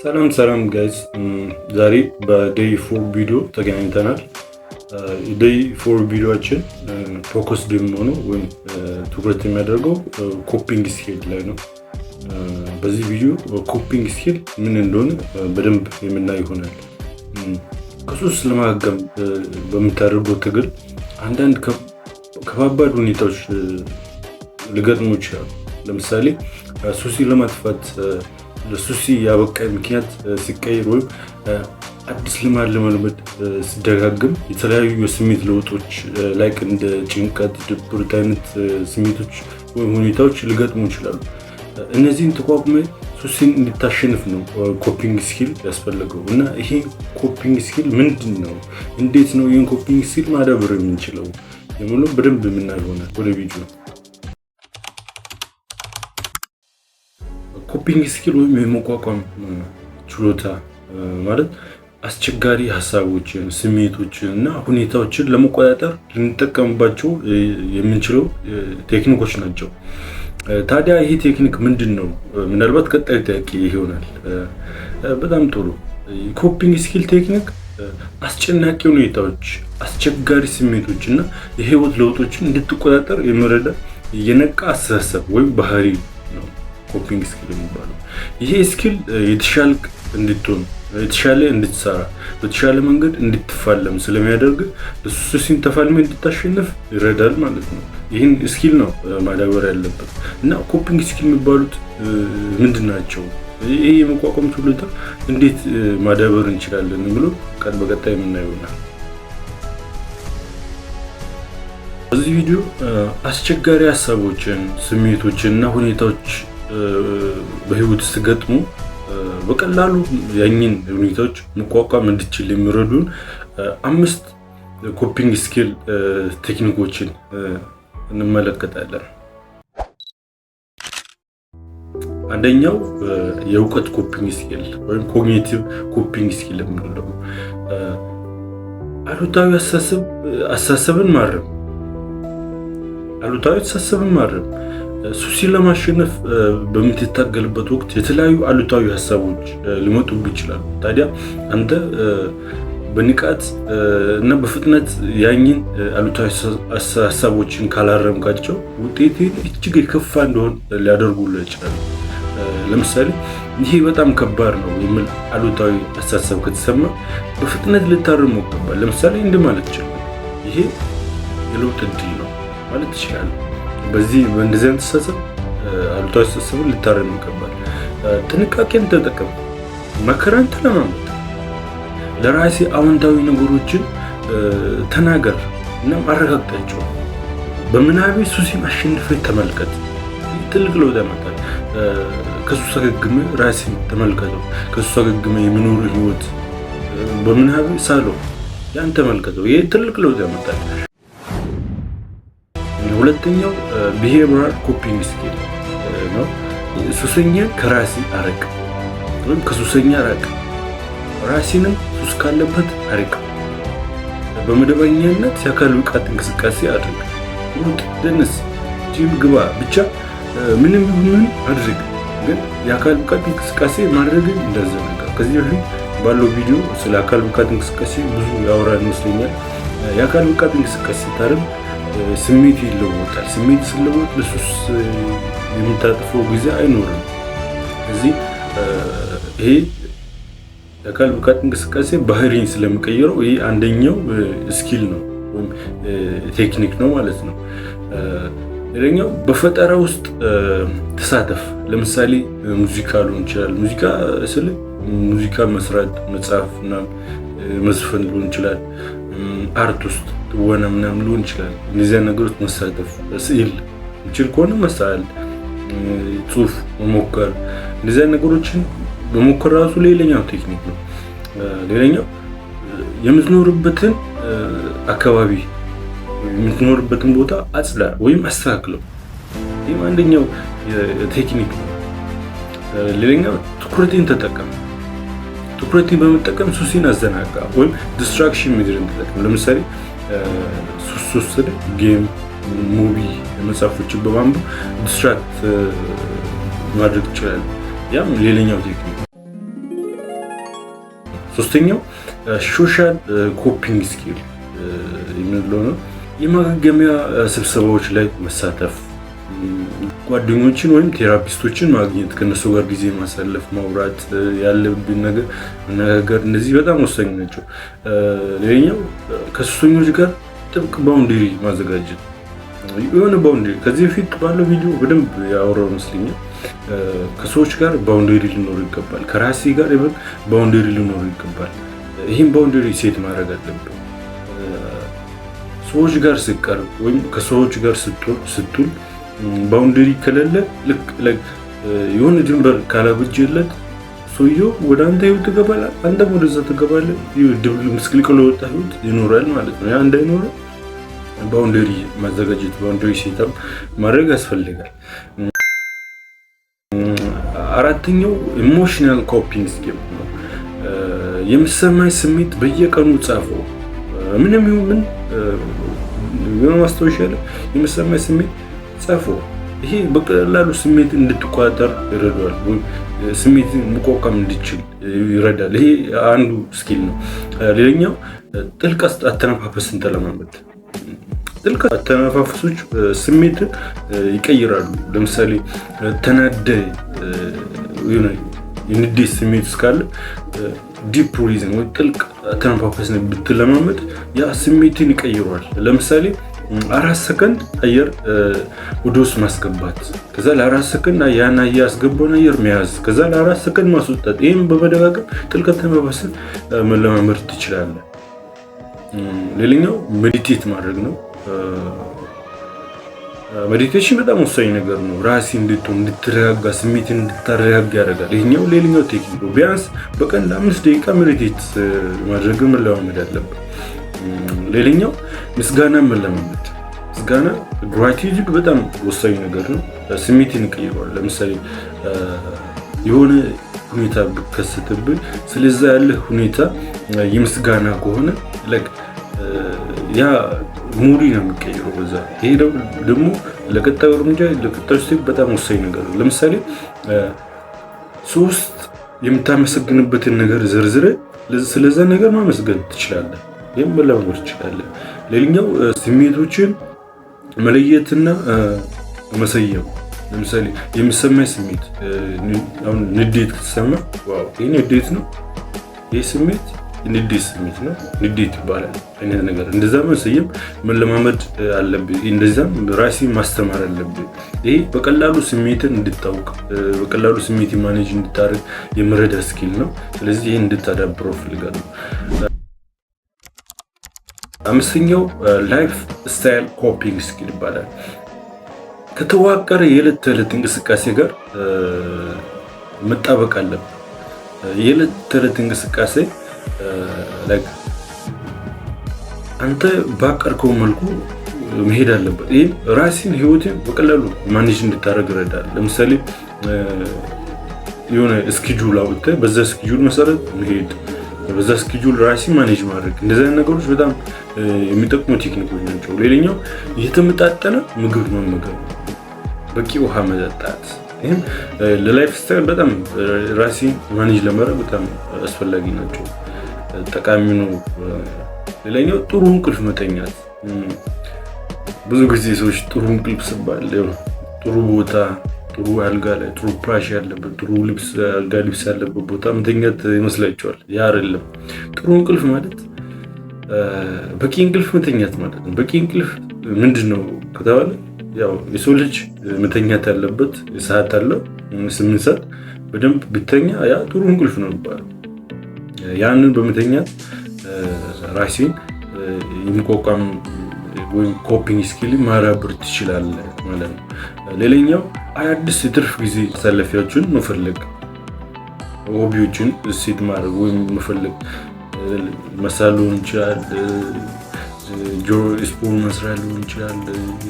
ሰላም ሰላም guys፣ ዛሬ በ day 4 ቪዲዮ ተገናኝተናል። Day 4 ቪዲዮችን focus የሚሆነው ወይም ትኩረት የሚያደርገው coping skill ላይ ነው። በዚህ ቪዲዮ coping skill ምን እንደሆነ በደንብ የምናይ ይሆናል። ከሱስ ለማገገም በምታደርገው ትግል አንዳንድ ከባባድ ሁኔታዎች ሊገጥሙ ይችላሉ። ለምሳሌ ሱስን ለማጥፋት ለሱስ ያበቃ ምክንያት ሲቀይር ወይም አዲስ ልማድ ለመልመድ ሲደጋግም የተለያዩ የስሜት ለውጦች like እንደ ጭንቀት፣ ድብርት አይነት ስሜቶች ወይም ሁኔታዎች ሊገጥሙ ይችላሉ። እነዚህን ተቋቁመህ ሱስን እንድታሸንፍ ነው coping skill ያስፈለገው። እና ይሄ coping skill ምንድን ነው? እንዴት ነው ይህን coping skill ማዳበር የምንችለው የሚለው በደንብ የምናየው ይሆናል። ወደ ቪዲዮ። Coping skill ወይም የመቋቋም ችሎታ ማለት አስቸጋሪ ሀሳቦችን፣ ስሜቶችን እና ሁኔታዎችን ለመቆጣጠር ልንጠቀምባቸው የምንችለው ቴክኒኮች ናቸው። ታዲያ ይሄ ቴክኒክ ምንድን ነው? ምናልባት ቀጣዩ ጥያቄ ይሆናል። በጣም ጥሩ። Coping skill ቴክኒክ አስጨናቂ ሁኔታዎች፣ አስቸጋሪ ስሜቶች እና የህይወት ለውጦችን እንድትቆጣጠር የሚረዳ የነቃ አስተሳሰብ ወይም ባህሪ ነው coping skill የሚባለው። ይሄ skill የተሻልክ እንድትሆን፣ የተሻለ እንድትሰራ፣ በተሻለ መንገድ እንድትፋለም ስለሚያደርግ ሱስን ተፋልመህ እንድታሸንፍ ይረዳል ማለት ነው። ይህን skill ነው ማዳበር ያለበት። እና coping skill የሚባሉት ምንድን ናቸው? ይህ የመቋቋም ችሎታ እንዴት ማዳበር እንችላለን ብሎ ቀን በቀጣይ የምናየው ይሆናል። በዚህ ቪዲዮ አስቸጋሪ ሀሳቦችን፣ ስሜቶችን እና ሁኔታዎች በህይወት ሲገጥሙ በቀላሉ ያኝን ሁኔታዎች መቋቋም እንድችል የሚረዱን አምስት coping skill ቴክኒኮችን እንመለከታለን። አንደኛው የእውቀት coping skill ወይም cognitive coping skill የምንለው አሉታዊ አስተሳሰብን ማረም። አሉታዊ አስተሳሰብን ማረም፣ ሱስን ለማሸነፍ በምትታገልበት ወቅት የተለያዩ አሉታዊ ሀሳቦች ሊመጡብህ ይችላሉ። ታዲያ አንተ በንቃት እና በፍጥነት ያኝን አሉታዊ ሀሳቦችን ካላረምካቸው ውጤትን እጅግ የከፋ እንደሆን ሊያደርጉልህ ይችላሉ። ለምሳሌ ይሄ በጣም ከባድ ነው የሚል አሉታዊ አስተሳሰብ ከተሰማ በፍጥነት ልታርመው ይገባል። ለምሳሌ እንዲህ ማለት ይችላል፣ ይሄ የለውጥ እድል ነው ማለት ትችላለህ። በዚህ በእንደዚህ አይነት አስተሳሰብ አሉታዊ አስተሳሰብን ልታረም ይገባል። ጥንቃቄን ተጠቀም፣ መከራን ተለማመጥ፣ ለራሴ አዎንታዊ ነገሮችን ተናገር እናም አረጋግጣቸው። በምናቤ ሱስን አሸንፈህ ተመልከት። ትልቅ ለውጥ ያመጣል። ከሱስ አገግመህ ራስን ተመልከተው። ከሱስ አገግመህ የሚኖሩ ህይወት በምናቤ ሳለው፣ ያን ተመልከተው። ይህ ትልቅ ለውጥ ያመጣል። ሁለተኛው behavioral coping skill ነው። ሱሰኛ ከራሴ አርቅ ወይም ከሱሰኛ ራቅ፣ ራሴንም ሱስ ካለበት አርቅ። በመደበኛነት የአካል ብቃት እንቅስቃሴ አድርግ፣ ሩጥ፣ ደንስ፣ ጂም ግባ፣ ብቻ ምንም ይሁን ምን አድርግ፣ ግን የአካል ብቃት እንቅስቃሴ ማድረግን እንዳትዘነጋ። ከዚህ በፊት ባለው ቪዲዮ ስለ አካል ብቃት እንቅስቃሴ ብዙ ያወራን ይመስለኛል። የአካል ብቃት እንቅስቃሴ ስታደርግ ስሜት ይለወጣል። ስሜት ሲለወጥ ለሱስ የምታጥፈው ጊዜ አይኖርም። እዚህ ይሄ የአካል ብቃት እንቅስቃሴ ባህሪን ስለሚቀይረው ይሄ አንደኛው skill ነው ወይም ቴክኒክ ነው ማለት ነው። ሌላኛው በፈጠራ ውስጥ ተሳተፍ። ለምሳሌ ሙዚቃ ሊሆን ይችላል። ሙዚቃ ስል ሙዚቃ መስራት፣ መጻፍ፣ መዝፈን ሊሆን ይችላል። Art ውስጥ ትወና ምናምን ሊሆን ይችላል። እነዚያ ነገሮች መሳተፍ፣ ስዕል ምችል ከሆነ መሳል፣ ጽሁፍ መሞከር፣ እነዚያ ነገሮችን መሞከር ራሱ ሌላኛው ቴክኒክ ነው። ሌላኛው የምትኖርበትን አካባቢ፣ የምትኖርበትን ቦታ አጽዳ ወይም አስተካክለው። ይህም አንደኛው ቴክኒክ ነው። ሌላኛው ትኩረቴን ተጠቀም። ትኩረቴን በመጠቀም ሱሴን አዘናጋ ወይም distraction method ን ተጠቀም። ለምሳሌ ሱስ ስል game፣ movie፣ መጽሐፎችን በማንበብ distract ማድረግ ይችላል። ያም ሌላኛው ቴክኒክ። ሶስተኛው social coping skill የምንለው ነው። የማገገሚያ ስብሰባዎች ላይ መሳተፍ፣ ጓደኞችን ወይም therapist ኦችን ማግኘት፣ ከነሱ ጋር ጊዜ ማሳለፍ፣ ማውራት፣ ያለብን ነገር መነጋገር፣ እነዚህ በጣም ወሳኝ ናቸው። ሌላኛው ከሱሰኞች ጋር ጥብቅ boundary ማዘጋጀት። የሆነ boundary ከዚህ በፊት ባለው ቪዲዮ በደንብ ያወራው ይመስለኛል። ከሰዎች ጋር boundary ሊኖር ይገባል። ከራሴ ጋር even boundary ሊኖር ይገባል። ይህም boundary set ማድረግ አለብን። ሰዎች ጋር ስቀርብ ወይም ከሰዎች ጋር ስትውል boundary ከሌለ፣ ልክ የሆነ ድንበር ካላበጀለት ሰውየው ወደ አንተ ህይወት ትገባለህ፣ አንተም ወደዛ ትገባለህ። ምስቅልቅል የወጣ ህይወት ይኖራል ማለት ነው። ያ እንዳይኖር boundary ማዘጋጀት፣ boundary setup ማድረግ ያስፈልጋል። አራተኛው emotional coping skill ነው። የሚሰማኝ ስሜት በየቀኑ ጻፈው። ምንም ይሁን ምን የሆነ ማስታወሻ ያለ የሚሰማኝ ስሜት ጻፈው። ይሄ በቀላሉ ስሜት እንድትቆጣጠር ይረዳዋል፣ ወይም ስሜትን መቋቋም እንድችል ይረዳል። ይሄ አንዱ skill ነው። ሌላኛው ጥልቅ አተነፋፈስን ተለማመድ። ጥልቅ አተነፋፈሶች ስሜትን ይቀይራሉ። ለምሳሌ ተናደ የንዴት ስሜት እስካለ deep breathing ወይ ጥልቅ አተነፋፈስን ብትለማመድ ያ ስሜትን ይቀይረዋል። ለምሳሌ 4 ሰከንድ አየር ወደ ውስጥ ማስገባት፣ ከዛ ለ4 ሰከንድ ያን አየር ያስገባውን አየር መያዝ፣ ከዛ ለ4 ሰከንድ ማስወጣት። ይህም በመደጋገም ጥልቅ አተነፋፈስን መለማመድ ትችላለህ። ሌላኛው meditate ማድረግ ነው። Meditation በጣም ወሳኝ ነገር ነው። ራሲ እንድትሆን፣ እንድትረጋጋ፣ ስሜትን እንድታረጋጋ ያደርጋል። ይሄኛው ሌላኛው ቴክኒክ ነው። ቢያንስ በቀን ለ5 ደቂቃ meditate ማድረግ መለማመድ አለብን። ሌላኛው ምስጋና መለማመድ። ምስጋና፣ gratitude በጣም ወሳኝ ነገር ነው። ስሜትን ይቀይረዋል። ለምሳሌ የሆነ ሁኔታ ቢከሰትብህ ስለዛ ያለህ ሁኔታ የምስጋና ከሆነ ያ mood ነው የሚቀይረው በዛ። ይሄ ደግሞ ለቀጣዩ እርምጃ፣ ለቀጣዩ step በጣም ወሳኝ ነገር ነው። ለምሳሌ ሶስት የምታመሰግንበትን ነገር ዘርዝረህ ስለዛ ነገር ማመስገን ትችላለህ። ይህም መለማመድ ትችላለህ። ሌላኛው ስሜቶችን መለየትና መሰየም። ለምሳሌ የሚሰማኝ ስሜት አሁን ንዴት ከተሰማ wow ይህ ንዴት ነው፣ ይህ ስሜት ንዴት ስሜት ነው፣ ንዴት ይባላል አይነት ነገር እንደዛ መሰየም መለማመድ አለብህ። እንደዛም ራሴን ማስተማር አለብህ። ይሄ በቀላሉ ስሜትን እንድታውቅ፣ በቀላሉ ስሜት manage እንድታደርግ የሚረዳ skill ነው። ስለዚህ ይህን እንድታዳብረው እፈልጋለሁ። አምስተኛው lifestyle coping skill ይባላል። ከተዋቀረ የዕለት ተዕለት እንቅስቃሴ ጋር መጣበቅ አለብን። የዕለት ተዕለት እንቅስቃሴ አንተ ባቀድከው መልኩ መሄድ አለበት። ይህም ራስን ህይወትን በቀላሉ manage እንድታደርግ ይረዳል። ለምሳሌ የሆነ schedule አውጥተህ በዛ schedule መሰረት መሄድ፣ በዛ schedule ራስን manage ማድረግ፣ እንደዚህ አይነት ነገሮች በጣም የሚጠቅሙ ቴክኒኮች ናቸው። ሌላኛው የተመጣጠነ ምግብ መመገብ፣ በቂ ውሃ መጠጣት፣ ይህም ለ lifestyle በጣም ራስን manage ለማድረግ በጣም አስፈላጊ ናቸው፣ ጠቃሚ ነው። ሌላኛው ጥሩ እንቅልፍ መተኛት። ብዙ ጊዜ ሰዎች ጥሩ እንቅልፍ ሲባል ጥሩ ቦታ፣ ጥሩ አልጋ ላይ፣ ጥሩ ፍራሽ ያለበት፣ ጥሩ ልብስ፣ አልጋ ልብስ ያለበት ቦታ መተኛት ይመስላቸዋል። ያ አይደለም። ጥሩ እንቅልፍ ማለት በቂ እንቅልፍ መተኛት ማለት ነው። በቂ እንቅልፍ ምንድን ነው ከተባለ ያው የሰው ልጅ መተኛት ያለበት ሰዓት አለው። 8 ሰዓት በደንብ ብተኛ ያ ጥሩ እንቅልፍ ነው የሚባለው። ያንን በመተኛት ራሴን የሚቋቋም ወይም coping skill ማዳበር ትችላለህ ማለት ነው። ሌላኛው አዳዲስ የትርፍ ጊዜ ማሳለፊያዎችን መፈለግ፣ hobby ዎችን set ማድረግ ወይም መፈለግ፣ መሳል ሊሆን ይችላል፣ ስፖርት መስራት ሊሆን ይችላል፣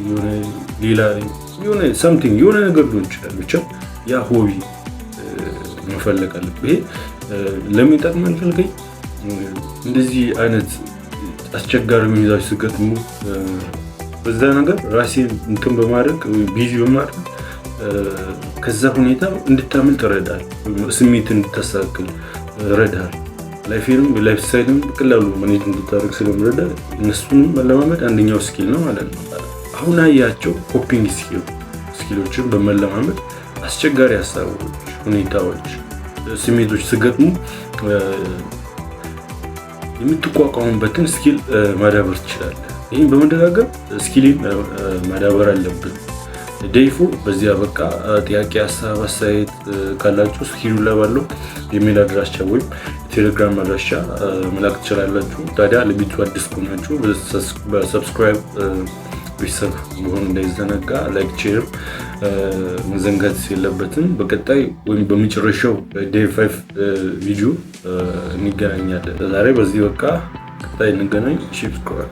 የሆነ ሌላ የሆነ something የሆነ ነገር ሊሆን ይችላል። ብቻ ያ hobby መፈለግ አለብህ። ይሄ ለምን ይጠቅማል ካልከኝ እንደዚህ አይነት አስቸጋሪ ሁኔታዎች ሲገጥሙ በዛ ነገር ራሴን እንትን በማድረግ፣ busy በማድረግ ከዛ ሁኔታ እንድታመልጥ ይረዳል። ስሜት እንድታስተካክል ይረዳል። Life ንም lifestyle ን በቀላሉ manage እንድታደርግ ስለሚረዳ እነሱንም መለማመድ አንደኛው skill ነው ማለት ነው። አሁን ያያቸው coping skill ኦችን በመለማመድ አስቸጋሪ ሀሳቦች፣ ሁኔታዎች፣ ስሜቶች ሲገጥሙ የምትቋቋሙበትን skill ማዳበር ትችላለህ። ይህም በመደጋገም skill ን ማዳበር አለብን። Day 4 በዚያ በቃ። ጥያቄ፣ ሀሳብ፣ አስተያየት ካላችሁ screen ኡ ላይ ባለው የሜል አድራሻ ወይም የቴሌግራም አድራሻ መላክ ትችላላችሁ። ታዲያ ለቤቱ አዲስ ከሆናችሁ በ subscribe ቤተሰብ መሆን እንዳይዘነጋ፣ like share መዘንጋት የለበትም። በቀጣይ ወይም በመጨረሻው day 5 ቪዲዮ እንገናኛለን። ዛሬ በዚህ በቃ። ቀጣይ እንገናኝ። Subscribe።